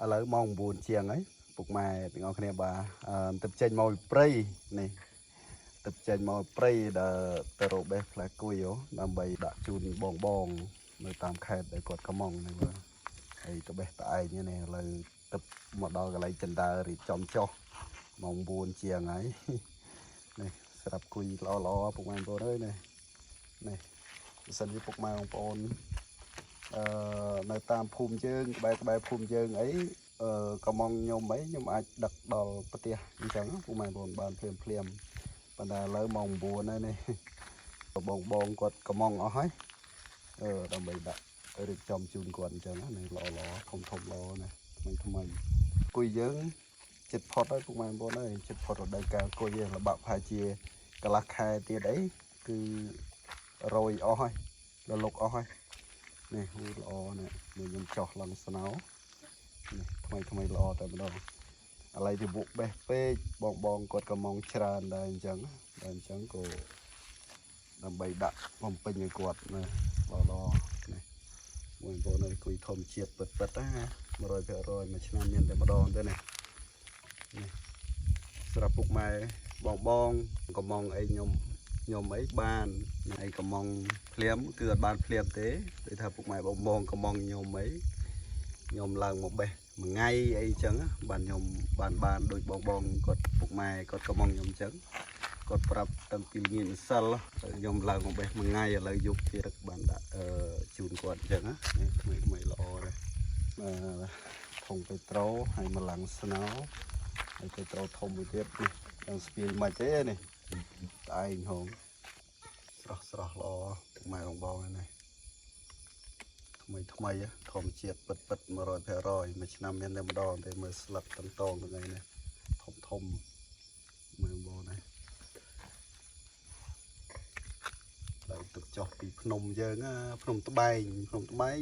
ឥឡូវម៉ោង9ជាងហើយពុកម៉ែទាំងអស់គ្នាបាទអឺទឹកចេញមកពីព្រៃនេះទឹកចេញមកពីព្រៃដែលទៅរកបេះផ្លែគុយហ៎ដើម្បីដាក់ជូនបងបងនៅតាមខេត្តដែលគាត់កំងនេះបាទហើយទៅបេះត្អែកនេះឥឡូវទឹកមកដល់កន្លែងចិនដើរៀបចំចុះម៉ោង9ជាងហើយនេះស្រាប់គុយល្អល្អពុកម៉ែបងប្អូនអើយនេះនេះបើសិនជាពុកម៉ែបងប្អូន អឺនៅតាមភូមិយើងក្បែរក្បែរភូមិយើងអីអឺកំងខ្ញុំអីខ្ញុំអាចដឹកដល់ផ្ទះអញ្ចឹងពុកម៉ែបងប្អូនបានភ្លាមភ្លាមប៉ុន្តែឥឡូវម៉ោង9ហើយនេះបងបងគាត់កំងអស់ហើយអឺដើម្បីដាក់រៀបចំជូនគាត់អញ្ចឹងណាល្អល្អធំធំល្អណាថ្មីថ្មីគុយយើងចិត្តផុតហើយពុកម៉ែបងប្អូនអើយចិត្តផុតរដូវកាលគុយលបាក់ប្រហែលជាកន្លះខែទៀតអីគឺរយអស់ហើយដល់លុកអស់ហើយ នេះហូល្អនេះនេះខ្ញុំចោះឡើងស្នោនេះថ្មីថ្មីល្អតែម្ដងឥឡូវទៅបុកបេះពេកបងបងគាត់ក៏មងច្រើនដែរអញ្ចឹងដល់អញ្ចឹងក៏ដើម្បីដាក់បំពេញឲ្យគាត់ណាល្អល្អនេះមួយបងប្អូនអើយគុយធម្មជាតិពិតពិតណា100%មួយឆ្នាំមានតែម្ដងទេណានេះសម្រាប់ពុកម៉ែបងបងកំងអីខ្ញុំខ្ញុំអីបានអីកំងភ្លាមគឺអត់បានភ្លាមទេដូចថាពុកម៉ែបងបងកំងខ្ញុំអីខ្ញុំឡើងមកបេះមួយថ្ងៃអីចឹងបានខ្ញុំបានបានដូចបងបងគាត់ពុកម៉ែគាត់កំងខ្ញុំចឹងគាត់ប្រាប់តាំងពីល្ងាចម្សិលខ្ញុំឡើងមកបេះមួយថ្ងៃឥឡូវយប់ទៀតបានដាក់អឺជូនគាត់ចឹងណានេះថ្មីថ្មីល្អដែរបាទធុងពេត្រូហើយម្លាំងស្នោហើយពេត្រូធំមួយទៀតនេះចង់ស្ពាយមិនទេនេះត្អែងហង ស្រស់ស្រស់ល្អពុកម៉ែបងបងហ្នឹងថ្មីថ្មីធម្មជាតិពិតពិត100%មួយឆ្នាំមានតែម្ដងទេមើលស្លឹកតងតងថ្ងៃនេះធំធំមើលបងណាដល់ទឹកចុះពីភ្នំយើងណាភ្នំត្បែងភ្នំត្បែង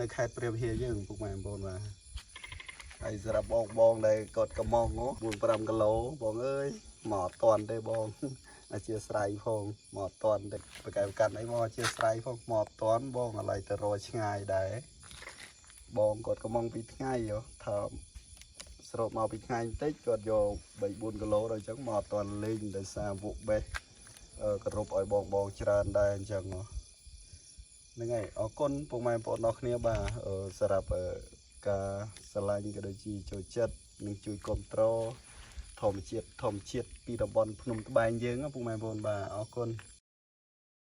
នៅខេត្តព្រះវិហារយើងពុកម៉ែបងប្អូនបាទហើយសម្រាប់បងបងដែលគាត់កំង4 5គីឡូបងអើយមកអត់តាន់ទេបង អធិស្ឋានផងមកអត់តាន់ទេបកែប្រកាន់អីមកអធិស្ឋានផងមកអត់តាន់បងឥឡូវទៅរកឆ្ងាយដែរបងគាត់កំងពីថ្ងៃហ៎ថាស្រូបមកពីថ្ងៃបន្តិចគាត់យក3 4គីឡូដល់អញ្ចឹងមកអត់តាន់លេងដោយសារវក់បេះអឺគោរពឲ្យបងបងច្រើនដែរអញ្ចឹងហ៎ហ្នឹងហើយអរគុណពុកម៉ែបងប្អូនអរគ្នាបាទអឺសម្រាប់អឺការស្រឡាញ់ក៏ដូចជាចូលចិត្តនិងជួយគ្រប់គ្រង ធម្មជាតិធម្មជាតិពីតំបន់ភ្នំត្បែងយើងណាពុកម៉ែបងប្អូនបាទអរគុណ។